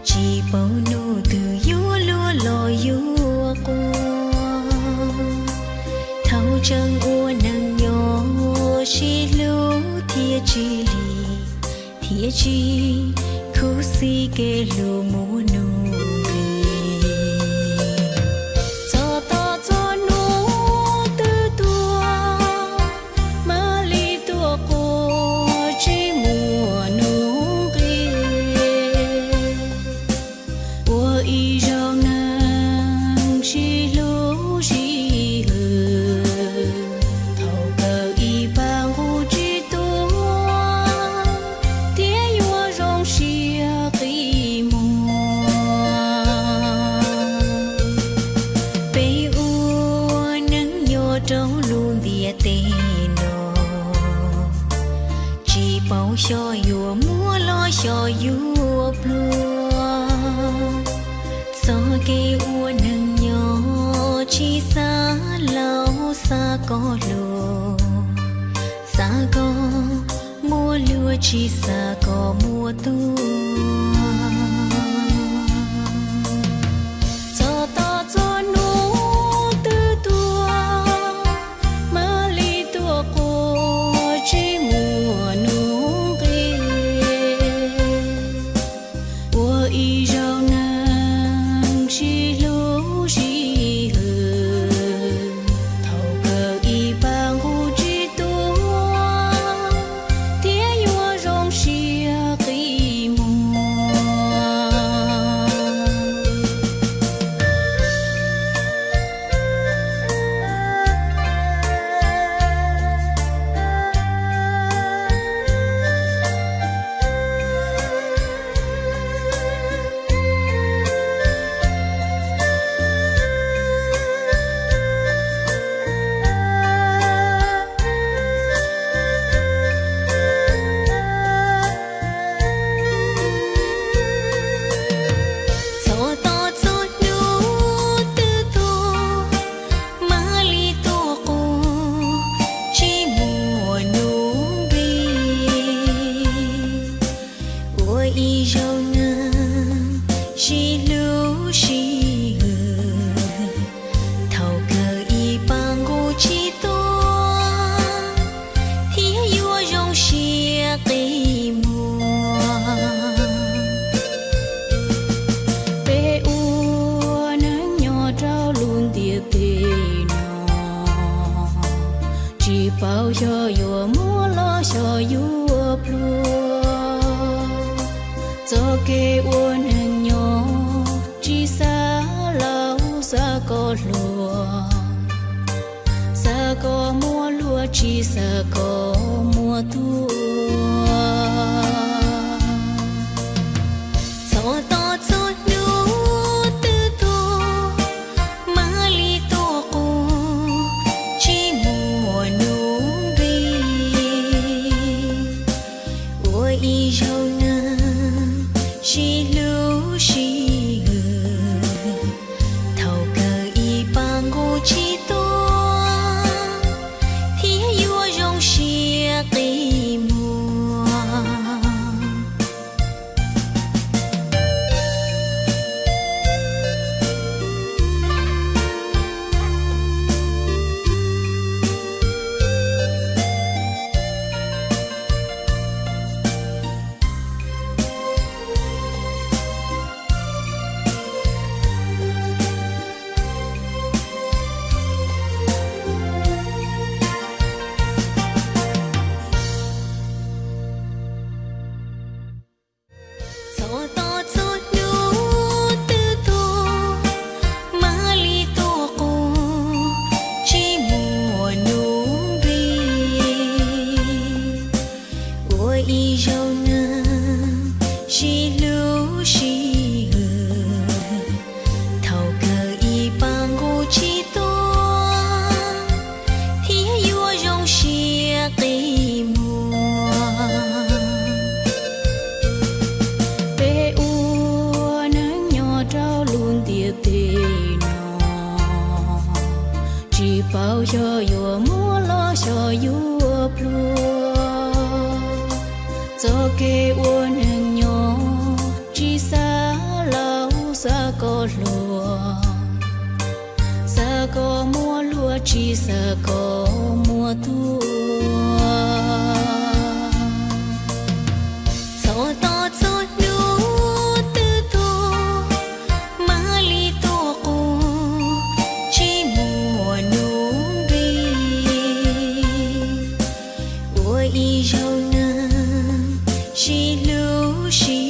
Tsis paub hnub twg yuav luag los yuav quas, thaum tseem ua neeg nyob sib hlub thiaj tsis lim, thiaj tsis khuv xim kev hlub muaj nuj nqis. Txog tom txog hnub twb tuag, mam li tuaj quas tsis muaj nuj nqis. Ua ib zaug neeg sib hlub sib hwm, thaum kawg ib pab nqus tsis tuag, thiaj yuav zoo siab qi muag. Peb ua neeg nyob rau lub ntiaj teb no, tsis paub xyov yuav muaj los xyov yuav pluag. Txoj kev ua neeg nyob tsis xav laus xav kom hluas, xav kom muaj luag tsis xav kom muaj tuag. Txog tom txog hnub twb tuag, mam li tuaj quas tsis muaj nuj nqis. Ua ib zaug neeg sib hlub sib hwm, thaum kawg ib pab nqus tsis tuag, thiaj yuav zoo siab qi muag. Txog tom txog hnub twb tuag, mam li tuaj quas tsis muaj nuj nqis. Ua ib zaug neeg sib hlub sib hwm, thaum kawg ib pab nqus tsis tuag, thiaj yuav zoo siab qi muag. Peb ua neeg nyob rau lub ntiaj teb no, tsis paub xyov yuav muaj los xyov yuav pluag. Txoj kev ua neeg nyob tsis xav laus xav kom hluas, xav kom muaj luag tsis xav kom muaj tuag. Txog tom txog hnub twb tuag, mam li tuaj quas tsis muaj nuj nqis. Ua ib zaug neeg sib hlub sib hwm, thaum kawg ib pab nqus tsis tuag, thiaj yuav zoo siab qi muag. tsis xav kom muaj tuag. Txhob tos txog hnub twg tuag, mam li tuaj quas, tsis muaj nuj nqis. Ua ib zaug neeg sib hlub sib